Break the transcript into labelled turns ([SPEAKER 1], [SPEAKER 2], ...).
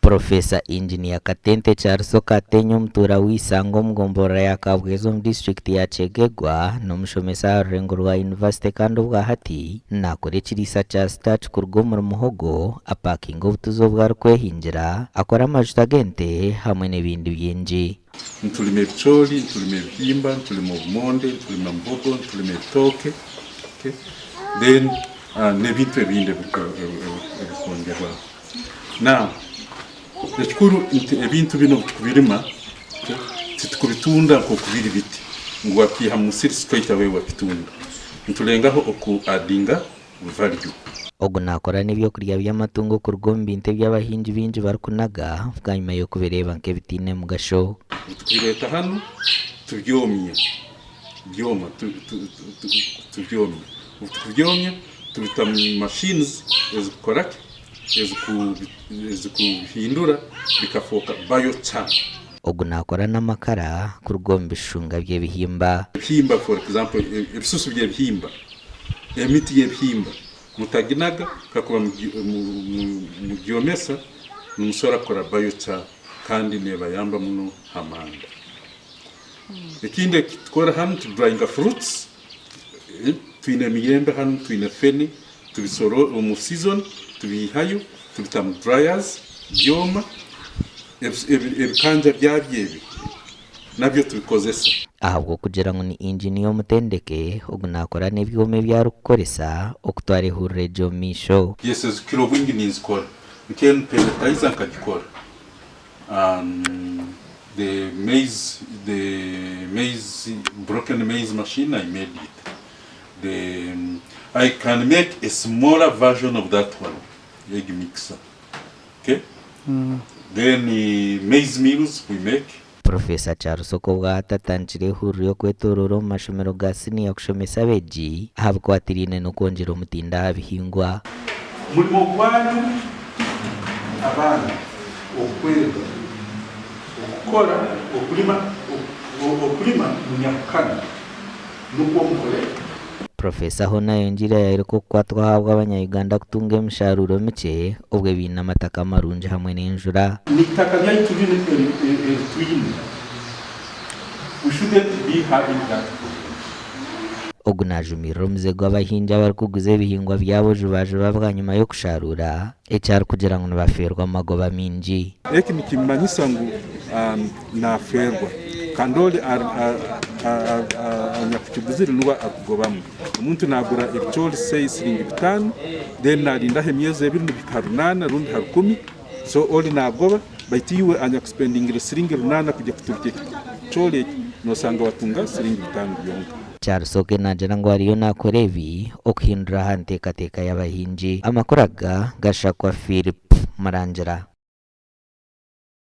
[SPEAKER 1] Professor Engineer Katente Charles Okatenya omutuura w'eisanga omu gomborora ya Kabwezi omu disiturikiti ya Kyegegwa n'omushomesa aha rurengo rwa yunivasite kandi obwahati nakora ekiriisa kya starch kuruga omuri muhogo, apakinga obutuzi obu arikwehingira, akora amajuta g'ente hamwe n'ebindi bingi.
[SPEAKER 2] Nitulima ebicoori, nitulima ebihimba, nitulima obumonde, nitulima muhogo, nitulima ebitooke then n'ebintu ebindi ebirikwongyerwaho. Now ekikuru nti ebintu binu obu tukubirima titukubitunda nk'oku biri biti ngu wakiiha omu musiri straight away wakitunda. Nitulengaho oku addinga value.
[SPEAKER 1] Ogu naakora n'eby'okurya by'amatungo kuruga omu bintu ebi abahingi baingi barikunaga bwanyima y'okubireeba nk'ebitaine mugasho.
[SPEAKER 2] Tubireeta hanu tubyomya, byoma tubyomya. Obu tukubyomya tubita mu machines ezikukora ki? Ezikubihindura bikafooka biochar.
[SPEAKER 1] Ogu naakora n'amakara kuruga omu bishunga by'ebihimba.
[SPEAKER 2] Ebihimba for example ebisusu by'ebihimba, emiti y'ebihimba mutaginaga kakuba mugyomesa nimusobora kukora biochar kandi nebayamba muno ha manda. Ekindi ekitukora hanu tu dryinga fruits, twine emiyembe hanu, twine fene, tubisoro omu season tubiihayo tubita mu dryers byoma. Ebikanja byabyo ebi nabyo tubikozesa.
[SPEAKER 1] Ahabw'okugira ngu ni inginiya omutendeke, ogu naakora n'ebyoma ebi arikukoresa okutwara ehururu egi omu maisho.
[SPEAKER 2] Yes ezikukira obwingi ninzikora nk'enu pelletizer nkagikora the maize the maize broken maize machine I made it the I can make a smaller version of that one egg mixer. Okay then maize meals we make.
[SPEAKER 1] Professor Kyarusoka obwahati atandikire ehururu y'okwetoroora omu mashomero ga siniya kushomesa abeegi aha bikwatiraine n'okwongyera omutindo aha bihingwa.
[SPEAKER 2] Murimo gwanyu abaana okwega okukora okulima okulima munyakukana nukwo mukore.
[SPEAKER 1] Professor hoona ayongiire yayereka okukwatwaho ahabw'abanya-Uganda kutunga emisharuuro mikye obwe baine amataka marungi hamwe n'enjura.
[SPEAKER 2] N'eitaka ryaitu rinu eri twine, we shouldn't be having that problem.
[SPEAKER 1] Ogu najumirira omuze gw'abahingi abarikuguza ebihingwa byabo jubajuba bwanyima y'okusharuura, eki arikugira ngu nibafeerwa amagoba maingi.
[SPEAKER 2] Eki nikimanyisa ngu nafeerwa kandi ori anyakukiguzire nuwe akugobamu. Omuntu nagura ebicoori say siringi bitaano then narindaho emyezi ebiri nibihika ha runaana rundi ha rukumi so ori nagoba baitu iwe anyakusipendingire siringi runaana kugya kuturukya ekicoori eki nosanga watunga siringi bitaano byonka.
[SPEAKER 1] Kyarusoke naagira ngu ariyo naakora ebi okuhindura aha nteekateeka y'abahingi. Amakuru aga gashakwa Philip Murangira.